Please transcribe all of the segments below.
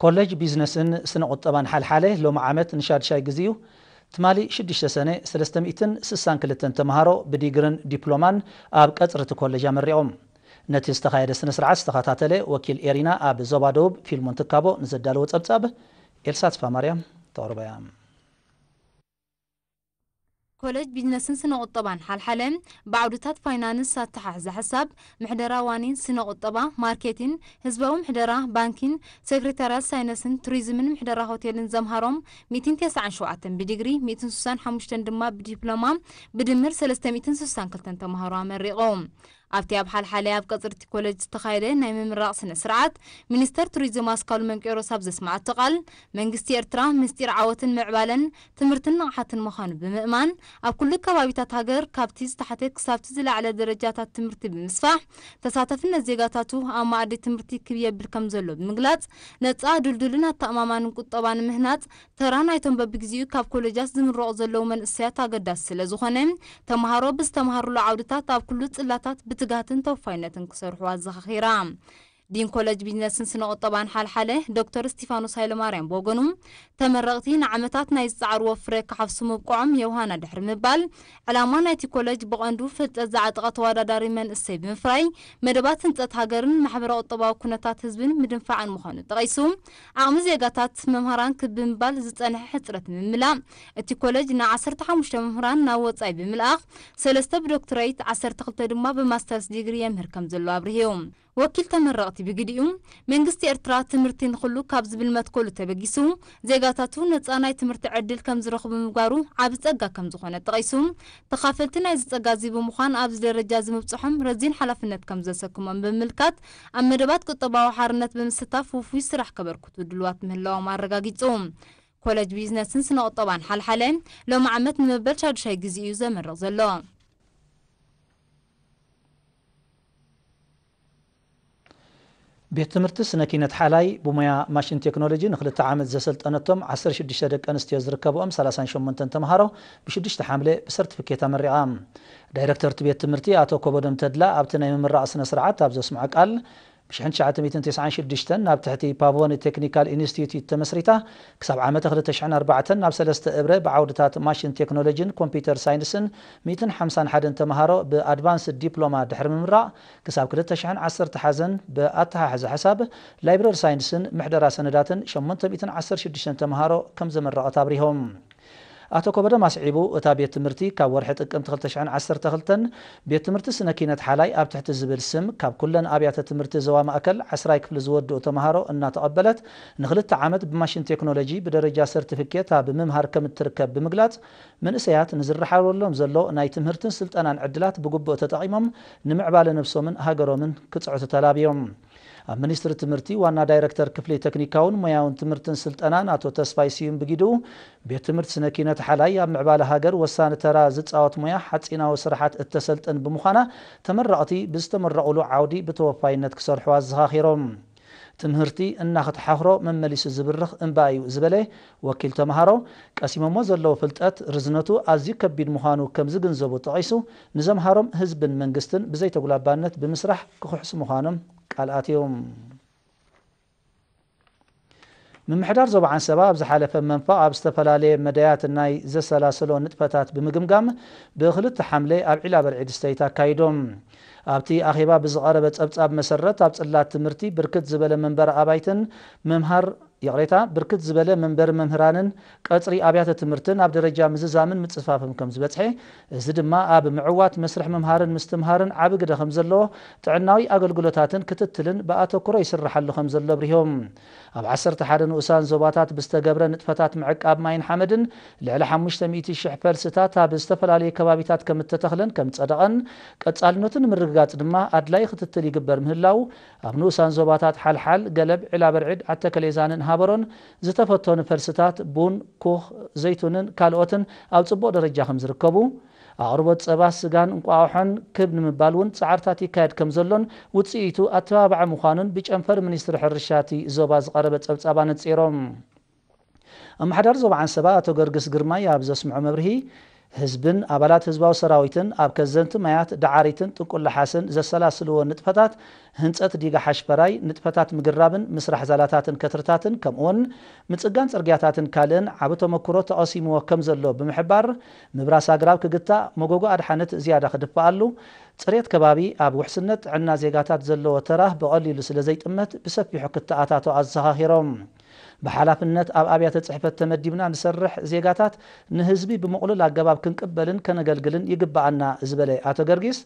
ኮሌጅ ቢዝነስን ስነ ቁጠባን ሓልሓለ ሎሚ ዓመት ንሻድሻይ ግዜኡ ትማሊ ሽዱሽተ ሰነ ሰለስተ ሚእትን ስሳን ክልተን ተምሃሮ ብዲግርን ዲፕሎማን ኣብ ቀጽሪ እቲ ኮሌጅ ኣመሪቖም። ነቲ ዝተኻየደ ስነ ስርዓት ዝተኸታተለ ወኪል ኤሪና ኣብ ዞባ ደቡብ ፊልሞን ትካቦ ንዘዳለዎ ጸብጻብ ኤልሳ ተስፋማርያም ተቕርቦ እያ። ኮሌጅ ቢዝነስን ስነ ቁጠባን ሓልሓለ ብዓውድታት ፋይናንስ፣ ኣተሓሕዛ ሕሳብ፣ ምሕደራ ዋኒን፣ ስነ ቁጠባ፣ ማርኬቲን፣ ህዝባዊ ምሕደራ፣ ባንኪን፣ ሴክሬታርያት ሳይነስን ቱሪዝምን ምሕደራ ሆቴልን ዘምሃሮም ሚእትን ተስዓን ሸውዓተን ብዲግሪ፣ ሚእትን ስሳን ሓሙሽተን ድማ ብዲፕሎማ ብድምር ሰለስተ ሚእትን ስሳን ክልተን ተምሃሮ ኣመሪቖም። ኣብቲ ኣብ ሓልሓለ ኣብ ቀጽርቲ ኮሌጅ ዝተኻየደ ናይ ምምራቕ ስነ ስርዓት ሚኒስተር ቱሪዝም ኣስካሉ መንቄሮስ ኣብ ዘስማዓቶ ቃል፣ መንግስቲ ኤርትራ ምስጢር ዓወትን ምዕባለን ትምህርትን ንቕሓትን ምዃኑ ብምእማን፣ ኣብ ኩሉ ከባቢታት ሃገር ካብቲ ዝተሓተ ክሳብቲ ዝለዓለ ደረጃታት ትምህርቲ ብምስፋሕ፣ ተሳተፍነት ዜጋታቱ ኣብ መኣዲ ትምህርቲ ክብ የብል ከም ዘሎ ብምግላጽ፣ ነጻ፣ ድልዱልን ኣተኣማማንን ቁጠባ ንምህናጽ ተራ ናይቶም በብግዜኡ ካብ ኮሌጃት ዝምረቑ ዘለዉ መንእሰያት ኣገዳሲ ስለ ዝኾነ፣ ተምሃሮ ብዝተምሃሩሉ ዓውድታት ኣብ ኩሉ ጽላታት ብትግሃትን ተወፋይነትን ክሰርሑ ኣዘኻኺራ። ዲን ኮሌጅ ቢዝነስን ስነ ቁጠባን ሓልሓለ ዶክተር እስቲፋኖስ ሃይለማርያም ብወገኑ፣ ተመረቕቲ ንዓመታት ናይ ዝጸዓርዎ ፍረ ክሓፍሱ ምብቅዖም የውሃና ድሕሪ ምባል፣ ዕላማ ናይቲ ኮሌጅ ብቐንዱ ፍልጠት ዝዓጠቐ ተወዳዳሪ መንእሰይ ብምፍራይ፣ መደባት ህንጸት ሃገርን ማሕበረ ቁጠባዊ ኩነታት ህዝብን ምድንፋዕን ምዃኑ ጠቒሱ፣ ዓቕሚ ዜጋታት መምህራን ክብ ብምባል ዝጸንሐ ሕጽረት ንምምላእ፣ እቲ ኮሌጅ ን ዓሰርተ ሓሙሽተ መምህራን ናብ ወጻኢ ብምልኣኽ፣ ሰለስተ ብዶክትሬት፣ ዓሰርተ ክልተ ድማ ብማስተርስ ዲግሪ የምህር ከም ዘሎ ኣብሪሁ። ወኪል ተመረቕቲ ብግዲኡ፣ መንግስቲ ኤርትራ ትምህርቲ ንኹሉ ካብ ዝብል መትከሉ ተበጊሱ፣ ዜጋታቱ ነጻ ናይ ትምህርቲ ዕድል ከም ዝረኽቡ ምግባሩ ዓቢ ጸጋ ከም ዝኾነ ጠቒሱ፣ ተኻፈልቲ ናይዚ ጸጋ እዚ ብምዃን ኣብዚ ደረጃ እዚ ምብጽሖም ረዚን ሓላፍነት ከም ዘሰክሞም ብምምልካት፣ ኣብ መደባት ቁጠባዊ ሓርነት ብምስታፍ ውፉይ ስራሕ ከበርክቱ ድሉዋት ምህላዎም ኣረጋጊጹ። ኮሌጅ ቢዝነስን ስነ ቁጠባን ሓልሓለ ሎሚ ዓመት ንመበል ሻዱሻይ ግዜ እዩ ዘመርቕ ዘሎ። ቤት ትምህርቲ ስነ ኪነት ሓላይ ብሞያ ማሽን ቴክኖሎጂ ንክልተ ዓመት ዘሰልጠነቶም ዓሰርተ ሽዱሽተ ደቂ ኣንስትዮ ዝርከብኦም ሰላሳን ሸሞንተን ተምሃሮ ብሽዱሽተ ሓምለ ብሰርቲፊኬት ኣመሪቓ። ዳይረክተር እቲ ቤት ትምህርቲ ኣቶ ኮበዶም ተድላ ኣብቲ ናይ ምምራቕ ስነ ስርዓት ኣብ ዘስምዖ ቃል፣ ብሽሕን ትሽዓተ ሚእትን ተስዓን ሽዱሽተን ናብ ትሕቲ ፓቮኒ ቴክኒካል ኢንስቲትዩት ተመስሪታ፣ ክሳብ ዓመተ ክልተ ሽሕን ኣርባዕተን ናብ ሰለስተ እብረ ብዓውድታት ማሽን ቴክኖሎጂን ኮምፒውተር ሳይንስን ሚእትን ሓምሳን ሓደን ተምሃሮ ብኣድቫንስድ ዲፕሎማ ድሕሪ ምምራቕ፣ ክሳብ ክልተ ሽሕን ዓሰርተ ሓዘን ብኣተሓሕዛ ሕሳብ፣ ላይብረሪ ሳይንስን ምሕደራ ሰነዳትን ሸሞንተ ሚእትን ዓሰርተ ሽዱሽተን ተምሃሮ ከም ዘመረቐት ኣብሪሆም። ኣቶ ኮበደም ኣስዒቡ፣ እታ ቤት ትምህርቲ ካብ ወርሒ ጥቅምቲ ክልተ ሽሕን ዓሰርተ ክልተን ቤት ትምህርቲ ስነ ኪነት ሓላይ ኣብ ትሕቲ ዝብል ስም ካብ ኩለን ኣብያተ ትምህርቲ ዞባ ማእከል ዓስራይ ክፍሊ ዝወድኡ ተምሃሮ እናተቐበለት ንክልተ ዓመት ብማሽን ቴክኖሎጂ ብደረጃ ሰርቲፊኬት ኣብ ምምሃር ከም እትርከብ ብምግላጽ፣ መንእሰያት ንዝረሓበሎም ዘሎ ናይ ትምህርትን ስልጠናን ዕድላት ብግቡእ ተጠቒሞም ንምዕባለ ነብሶምን ሃገሮምን ክጽዕቱ ተላብዮም። ኣብ ሚኒስትሪ ትምህርቲ ዋና ዳይረክተር ክፍሊ ቴክኒካውን ሞያውን ትምህርትን ስልጠናን ኣቶ ተስፋይ ስዩም ብጊድኡ፣ ቤት ትምህርቲ ስነ ኪነት ሓላይ ኣብ ምዕባለ ሃገር ወሳኒ ተራ ዝጻወት ሞያ ሓጺናዊ ስራሓት እተሰልጥን ብምዃና፣ ተመረቕቲ ብዝተመረቑሉ ዓውዲ ብተወፋይነት ክሰርሑ ኣዘኻኺሮም። ትምህርቲ እናኽትሓኽሮ መመሊሱ ዝብርኽ እምባ እዩ ዝበለ ወኪል ተምሃሮ፣ ቀሲሞሞ ዘለዉ ፍልጠት ርዝነቱ ኣዝዩ ከቢድ ምዃኑ ከም ዝግንዘቡ ጠቒሱ፣ ንዘምሃሮም ህዝብን መንግስትን ብዘይተጉላባነት ብምስራሕ ክኽሕሱ ምዃኖም ቃል ኣትዮም። ምምሕዳር ዞባ ዓንሰባ ኣብ ዝሓለፈ መንፈቕ ኣብ ዝተፈላለየ መዳያት ናይ ዘሰላሰሎ ንጥፈታት ብምግምጋም፣ ብክልተ ሓምለ ኣብ ዒላ በርዒድ ስተይት ኣካይዶም። ኣብቲ ኣኼባ ብዝቐረበ ጸብጻብ መሰረት፣ ኣብ ጽላት ትምህርቲ ብርክት ዝበለ መንበሪ ኣባይትን መምሃር፣ ይቕሬታ፣ ብርክት ዝበለ መንበሪ መምህራንን ቀጽሪ ኣብያተ ትምህርትን ኣብ ደረጃ ምዝዛምን ምጽፋፍን ከም ዝበጽሐ፣ እዚ ድማ ኣብ ምዕዋት መስርሕ ምምሃርን ምስትምሃርን ዓቢ ግደ ከም ዘለዎ፣ ጥዕናዊ ኣገልግሎታትን ክትትልን ብኣተኩሮ ይስርሓሉ ከም ዘሎ ኣብሪሆም። ኣብ ዓሰርተ ሓደ ንኡሳን ዞባታት ብዝተገብረ ንጥፈታት ምዕቃብ ማይን ሓመድን ልዕሊ ሓሙሽተ ሚእቲ ሽሕ ፈልስታት ኣብ ዝተፈላለዩ ከባቢታት ከም እተተኽለን ከም ጸደቐን፣ ቀጻልነቱ ንምርግጋጽ ድማ ኣድላዪ ክትትል ይግበር ምህላው፣ ኣብ ንኡሳን ዞባታት ሓልሓል፣ ገለብ፣ ዒላ በርዒድ፣ ዓተከሌዛንን ሃበሮን ዝተፈተኑ ፈልስታት ቡን፣ ኩኽ፣ ዘይቱንን ካልኦትን ኣብ ጽቡቕ ደረጃ ከም ዝርከቡ፣ ኣቕርቦት ጸባ፣ ስጋን እንቋቑሖን ክብ ንምባል እውን ጻዕርታት ይካየድ ከም ዘሎን ውጽኢቱ ኣተባባዒ ምዃኑን ብጨንፈር ሚኒስትሪ ሕርሻ እቲ ዞባ ዝቐረበ ጸብጻብ ኣነጺሮም። ኣመሓዳሪ ዞባ ዓንሰባ ኣቶ ገርግስ ግርማይ ኣብ ዘስምዖ መብርሂ፣ ህዝብን ኣባላት ህዝባዊ ሰራዊትን ኣብ ከዘንቲ ማያት ዳዓሪትን ጥንቁላሓስን ዘሰላስልዎ ንጥፈታት ህንጸት ዲጋ ሓሽፈራይ፣ ንጥፈታት ምግራብን ምስራሕ ዛላታትን ከትርታትን ከምኡውን ምጽጋን ጽርግያታትን ካልእን ዓቢ ተመክሮ ተቐሲምዎ ከም ዘሎ ብምሕባር፣ ምብራስ ኣግራብ ክግታእ፣ መጎጎ ኣድሓነት ዝያዳ ክድፍኣሉ፣ ጽሬት ከባቢ ኣብ ውሕስነት ጥዕና ዜጋታት ዘለዎ ተራ ብቐሊሉ ስለ ዘይጥመት ብሰፊሑ ክተኣታቶ ኣዘኻኺሮም። ብሓላፍነት ኣብ ኣብያተ ጽሕፈት ተመዲብና ንሰርሕ ዜጋታት ንህዝቢ ብምቕሉል ኣገባብ ክንቅበልን ከነገልግልን ይግብኣና ዝበለ ኣቶ ገርጊስ፣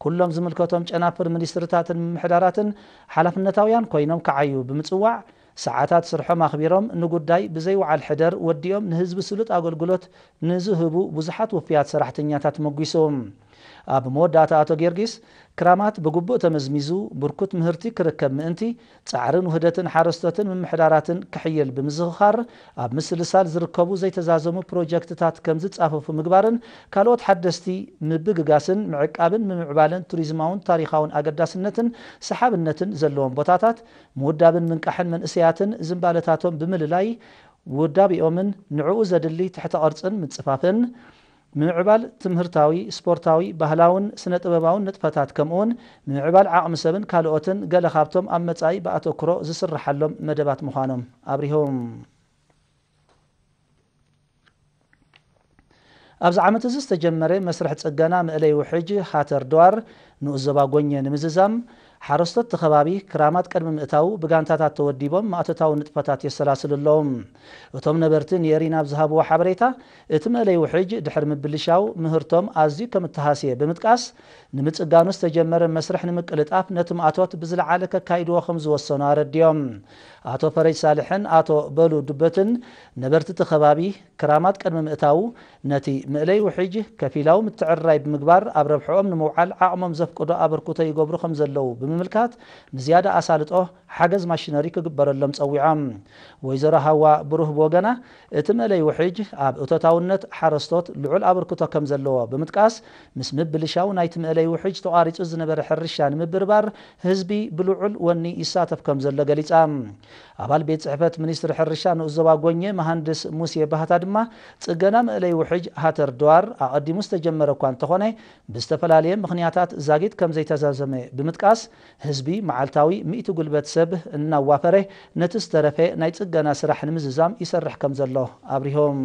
ኩሎም ዝምልከቶም ጨናፍር ሚኒስትርታትን ምምሕዳራትን ሓላፍነታውያን ኮይኖም ክዓዩ ብምጽዋዕ፣ ሰዓታት ስርሖም ኣኽቢሮም ንጉዳይ ብዘይ ወዓል ሕደር ወዲኦም ንህዝቢ ስሉጥ ኣገልግሎት ንዝህቡ ብዙሓት ውፍያት ሰራሕተኛታት መጒሱ። ኣብ መወዳእታ ኣቶ ጊዮርጊስ፣ ክራማት ብግቡእ ተመዝሚዙ ብርኩት ምህርቲ ክርከብ ምእንቲ፣ ጻዕርን ውህደትን ሓረስቶትን ምምሕዳራትን ክሕይል ብምዝኽኻር፣ ኣብ ምስልሳል ዝርከቡ ዘይተዛዘሙ ፕሮጀክትታት ከም ዝጻፈፉ ምግባርን ካልኦት ሓደስቲ ምብግጋስን ምዕቃብን ምምዕባልን ቱሪዝማውን ታሪኻውን ኣገዳስነትን ሰሓብነትን ዘለዎም ቦታታት ምውዳብን ምንቃሕን መንእሰያትን ዝንባለታቶም ብምልላይ ውዳቤኦምን ንዕኡ ዘድሊ ትሕተ ቅርጽን ምጽፋፍን፣ ምምዕባል ትምህርታዊ፣ ስፖርታዊ፣ ባህላውን ስነ ጥበባውን ንጥፈታት ከምኡውን ምምዕባል ዓቕሚ ሰብን ካልኦትን ገለ ካብቶም ኣብ መጻኢ ብኣተኩሮ ዝስርሓሎም መደባት ምዃኖም ኣብሪሆም። ኣብዚ ዓመት እዚ ዝተጀመረ መስርሕ ጽገና መእለይ ውሕጅ ሃተር ድዋር ንኡስ ዞባ ጎኘ ንምዝዛም፣ ሓረስቶት እቲ ከባቢ ክራማት ቅድሚ ምእታዉ ብጋንታታት ተወዲቦም ማእቶታዊ ንጥፈታት የሰላስሉ ኣለዉ። እቶም ነበርቲ ንኤሪና ኣብ ዝሃብዎ ሓበሬታ፣ እቲ መእለይ ውሕጅ ድሕሪ ምብልሻው ምህርቶም ኣዝዩ ከም እተሃስየ ብምጥቃስ፣ ንምጽጋኑ ዝተጀመረ መስርሕ ንምቅልጣፍ ነቲ ማእቶት ብዝለዓለ ከካይድዎ ከም ዝወሰኑ ኣረዲኦም። ኣቶ ፈረጅ ሳልሕን ኣቶ በሉ ዱበትን ነበርቲ እቲ ከባቢ ክራማት ቅድሚ ምእታዉ ነቲ መእለይ ውሕጅ ከፊላዊ ምትዕርራይ ብምግባር ኣብ ረብሕኦም ንምውዓል ዓቕሞም ዘፍቅዶ ኣበርክቶ ይገብሩ ከም ዘለዉ ብምምልካት ንዝያዳ ኣሳልጦ ሓገዝ ማሽነሪ ክግበረሎም ጸዊዖም። ወይዘሮ ሃዋ ብሩህ ብወገና እቲ መእለይ ውሕጅ ኣብ እቶታውነት ሓረስቶት ልዑል ኣበርክቶ ከም ዘለዎ ብምጥቃስ ምስ ምብልሻው ናይቲ መእለይ ውሕጅ ተቋሪጹ ዝነበረ ሕርሻ ንምብርባር ህዝቢ ብልዑል ወኒ ይሳተፍ ከም ዘሎ ገሊጻ። ኣባል ቤት ጽሕፈት ሚኒስትሪ ሕርሻ ንኡስ ዞባ ጎኘ መሃንድስ ሙሴ ባህታ ድማ ጽገና መእለይ ውሕጅ ሃተር ድዋር ኣቐዲሙ ዝተጀመረ እኳ እንተኾነ ብዝተፈላለየ ምኽንያታት ዛጊት ከም ዘይተዛዘመ ብምጥቃስ ህዝቢ መዓልታዊ ሚእቲ ጉልበት ሰብ እናዋፈረ ነቲ ዝተረፈ ናይ ጽገና ስራሕ ንምዝዛም ይሰርሕ ከም ዘሎ ኣብሪሆም።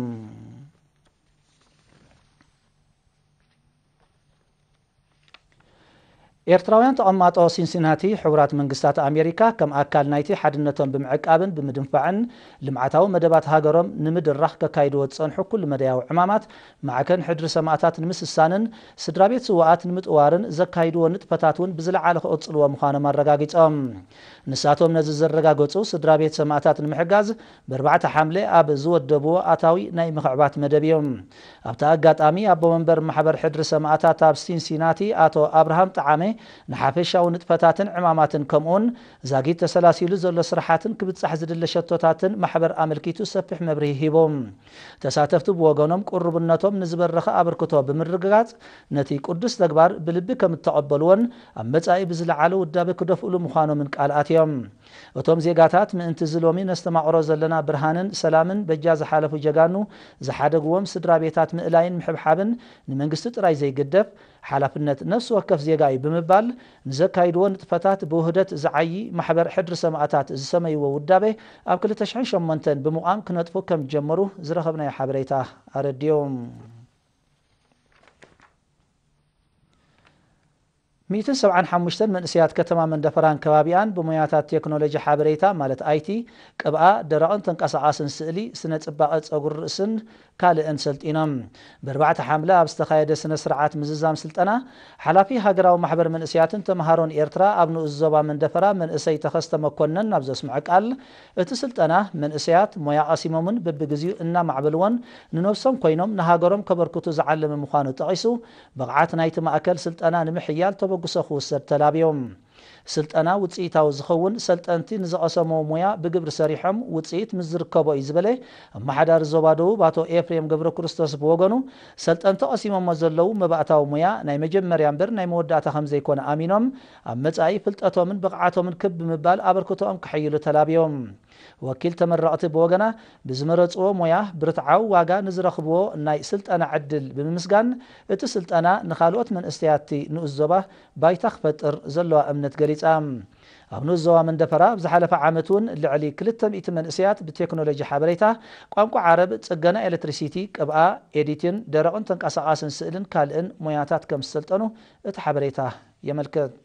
ኤርትራውያን ተቐማጦ ሲንሲናቲ ሕቡራት መንግስታት ኣሜሪካ ከም ኣካል ናይቲ ሓድነቶም ብምዕቃብን ብምድንፋዕን ልምዓታዊ መደባት ሃገሮም ንምድራኽ ከካይድዎ ዝጸንሑ ኩሉ መደያዊ ዕማማት ማዕከን ሕድሪ ሰማእታት ንምስሳንን ስድራ ቤት ስውኣት ንምጥዋርን ዘካይድዎ ንጥፈታት እውን ብዝለዓለ ክቕጽልዎ ምዃኖም ኣረጋጊጾም። ንሳቶም ነዚ ዘረጋገጹ ስድራ ቤት ሰማእታት ንምሕጋዝ ብኣርባዕተ ሓምለ ኣብ ዝወደብዎ ኣታዊ ናይ ምኽዕባት መደብ እዮም። ኣብቲ ኣጋጣሚ ኣቦ መንበር ማሕበር ሕድሪ ሰማእታት ኣብ ሲንሲናቲ ኣቶ ኣብርሃም ጠዓመ ንሓፈሻዊ ንጥፈታትን ዕማማትን ከምኡውን ዛጊት ተሰላሲሉ ዘሎ ስራሓትን ክብጻሕ ዝድለ ሸቶታትን ማሕበር ኣመልኪቱ ሰፊሕ መብርሂ ሂቡ። ተሳተፍቲ ብወገኖም ቅሩብነቶም ንዝበረኸ ኣበርክቶ ብምርግጋጽ ነቲ ቅዱስ ተግባር ብልቢ ከም እተቐበልዎን ኣብ መጻኢ ብዝለዓለ ውዳበ ክደፍእሉ ምዃኖምን ቃል ኣትዮም። እቶም ዜጋታት ምእንቲ እዚ ሎሚ ነስተማቕሮ ዘለና ብርሃንን ሰላምን በጃ ዝሓለፉ ጀጋኑ ዝሓደግዎም ስድራ ቤታት ምእላይን ምሕብሓብን ንመንግስቲ ጥራይ ዘይግደፍ ሓላፍነት ነፍሲ ወከፍ ዜጋ እዩ ብምባል ንዘካይድዎ ንጥፈታት ብውህደት ዝዓዪ ማሕበር ሕድሪ ሰማእታት ዝሰመይዎ ውዳበ ኣብ ክልተ ሽሕን ሸሞንተን ብምቋም ክነጥፉ ከም ዝጀመሩ ዝረኸብናዮ ሓበሬታ ኣረዲዮም። ሚእትን ሰብዓን ሓሙሽተን መንእሰያት ከተማ መንደፈራን ከባቢኣን ብሞያታት ቴክኖሎጂ ሓበሬታ ማለት ኣይቲ፣ ቅብኣ፣ ደረቕን ተንቀሳቓስን ስእሊ፣ ስነ ጽባቐ ጸጉሪ ርእስን ካልእን ሰልጢኖም። ብኣርባዕተ ሓምለ ኣብ ዝተኻየደ ስነ ስርዓት ምዝዛም ስልጠና፣ ሓላፊ ሃገራዊ ማሕበር መንእሰያትን ተምሃሮን ኤርትራ ኣብ ንኡስ ዞባ መንደፈራ መንእሰይ ተኸስተ መኮነን ናብ ዘስምዖ ቃል፣ እቲ ስልጠና መንእሰያት ሞያ ቀሲሞምን በብግዚኡ እናማዕበልዎን ንነብሶም ኮይኖም ንሃገሮም ከበርክቱ ዝዓለመ ምዃኑ ጠቒሱ፣ ብቕዓት ናይቲ ማእከል ስልጠና ንምሕያል ተበግሶ ክውሰድ ተላብዮም። ስልጠና ውጽኢታዊ ዝኸውን ሰልጠንቲ ንዝቐሰምዎ ሞያ ብግብሪ ሰሪሖም ውጽኢት ምስ ዝርከቦ እዩ ዝበለ ኣመሓዳሪ ዞባ ደቡብ ኣቶ ኤፍሬም ገብረ ክርስቶስ ብወገኑ፣ ሰልጠንቲ ቀሲሞሞ ዘለዉ መባእታዊ ሞያ ናይ መጀመርያ እምበር ናይ መወዳእታ ከም ዘይኮነ ኣሚኖም፣ ኣብ መጻኢ ፍልጠቶምን ብቕዓቶምን ክብ ብምባል ኣበርክቶኦም ከሐይሉ ተላብዮም። ወኪል ተመረቕቲ ብወገና፣ ብዝመረፅዎ ሞያ ብርትዓዊ ዋጋ ንዝረኽብዎ ናይ ስልጠና ዕድል ብምምስጋን፣ እቲ ስልጠና ንኻልኦት መንእሰያት ንኡስ ዞባ ባይታ ክፈጥር ዘለዋ እምነት ገሊጻ። ኣብ ንኡስ ዞባ መንደፈራ ኣብ ዝሓለፈ ዓመት እውን ልዕሊ ክልተ ሚእቲ መንእሰያት ብቴክኖሎጂ ሓበሬታ፣ ቋንቋ ዓረብ፣ ጽገና ኤሌክትሪሲቲ፣ ቅብኣ፣ ኤዲቲን፣ ደረቕን ተንቀሳቓስን ስእልን ካልእን ሞያታት ከም ዝሰልጠኑ እቲ ሓበሬታ የመልክት።